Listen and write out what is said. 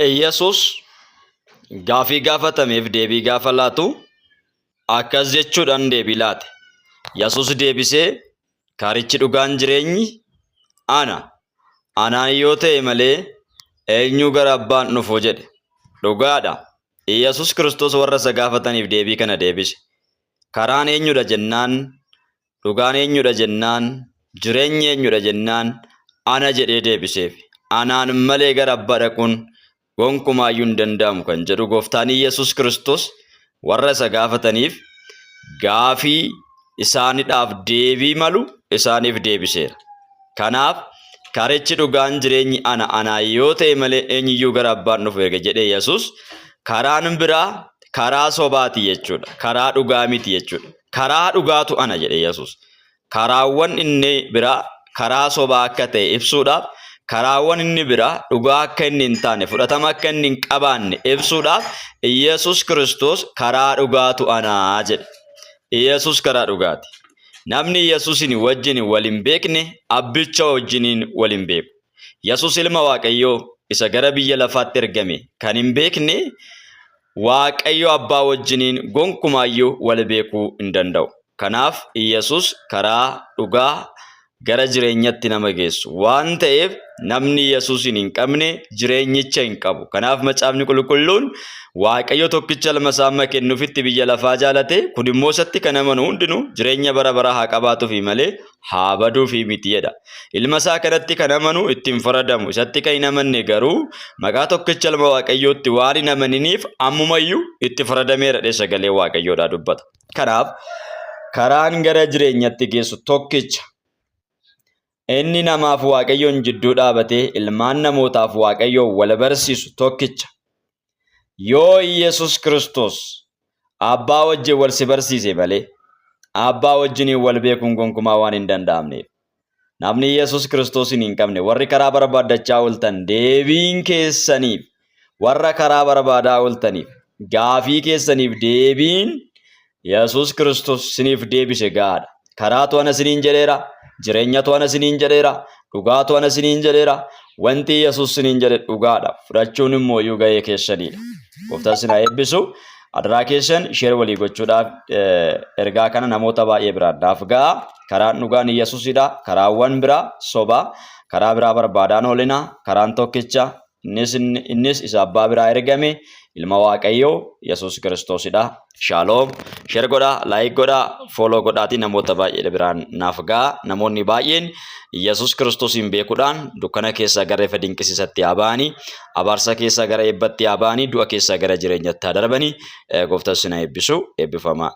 Iyyasuus gaafii gaafatameef deebii gaafa laatu akkas jechuudhaan deebii laate. Yesuus deebisee karichi dhugaan jireenyi ana. Anaan yoo ta'e malee eenyuu gara abbaan dhufu jedhe. Dhugaadha. Iyyasuus Kiristoos warra isa gaafataniif deebii kana deebise. Karaan eenyudha jennaan, dhugaan eenyudha jennaan, jireenyi eenyudha jennaan ana jedhee deebiseef. Anaan malee gara abbaa dhaquun gonkumaayyuu hin danda'amu kan jedhu gooftaan Iyyasuus Kiristoos warra isa gaafataniif gaafii isaanidhaaf deebii malu isaaniif deebiseera. Kanaaf karichi dhugaan jireenyi ana anaa yoo ta'e malee eenyuyyuu gara abbaan dhufu erga jedhee Yesuus karaan biraa karaa sobaati jechuudha. Karaa dhugaa miti jechuudha. Karaa dhugaatu ana jedhe Yesuus. Karaawwan inni biraa karaa sobaa akka ta'e ibsuudhaaf karaawwan inni biraa dhugaa akka inni hin taane fudhatama akka inni hin qabaanne ibsuudhaaf Yesuus Kiristoos karaa dhugaatu anaa jedhe. Yesuus karaa dhugaati. Namni Yesuusin wajjin wal hin beekne abbicha wajjiniin wal hin beeku. Yesuus ilma Waaqayyoo isa gara biyya lafaatti ergame kan hin beekne Waaqayyo abbaa wajjiniin gonkumaayyuu wal beekuu hin danda'u. Kanaaf Yesuus karaa dhugaa gara jireenyatti nama geessu waan ta'eef namni Yesuusin hin qabne jireenyicha hin qabu. Kanaaf macaafni qulqulluun Waaqayyo tokkicha ilma isaa amma kennuufitti biyya lafaa jaalate kun immoo isatti kan amanu hundinuu jireenya bara baraa haa qabaatuufi malee haa baduufi miti jedha. Ilma isaa kanatti kan amanu itti hin faradamu. Isatti kan hin amanne garuu maqaa tokkicha ilma Waaqayyootti waan hin amaniniif ammumayyuu itti faradameera jedhee sagalee Waaqayyoodhaa dubbata. Kanaaf karaan gara jireenyatti geessu tokkicha. Inni namaaf Waaqayyoon jidduu dhaabatee ilmaan namootaaf Waaqayyoon wal barsiisu tokkicha. Yoo Yesus Kiristoos abbaa wajjin wal si barsiise malee abbaa wajjiniin wal beekuun gonkumaa waan hin danda'amneef. Namni Yesus Kiristoosiin hin qabne warri karaa barbaaddachaa ooltan deebiin keessaniif warra karaa barbaadaa ooltaniif gaafii keessaniif deebiin Yesus Kiristoos siniif deebise gahaadha. Karaatu ana siniin jedheera, jireenyatu ana siniin jedheera, dhugaatu ana siniin jedheera. Wanti Yesus siniin jedhe dhugaadha. Fudhachuun immoo iyyuu gahee keessaniidha. Gooftaan sin haa eebbisu. Adaraa keessan share walii gochuudhaaf ergaa kana namoota baay'ee biraan naaf ga'a. Karaan dhugaan Yesuusidha. Karaawwan biraa soba. Karaa biraa barbaadaan oolina. Karaan tokkicha innis innis isa abbaa biraa ergame ilma Waaqayyoo Yesuus Kiristoosidha. Shaaloom. Share godhaa, like godhaa, follow godhaatii namoota baay'ee biraan naaf ga'a. Namoonni baay'een Yesuus Kiristoosiin beekuudhaan dukkana keessaa gara ifa dinqisiisatti haa ba'anii, abaarsa keessaa gara eebbatti haa ba'anii, du'a keessaa gara jireenyatti haa darbanii. Gooftaan isin haa eebbisu. Eebbifamaa.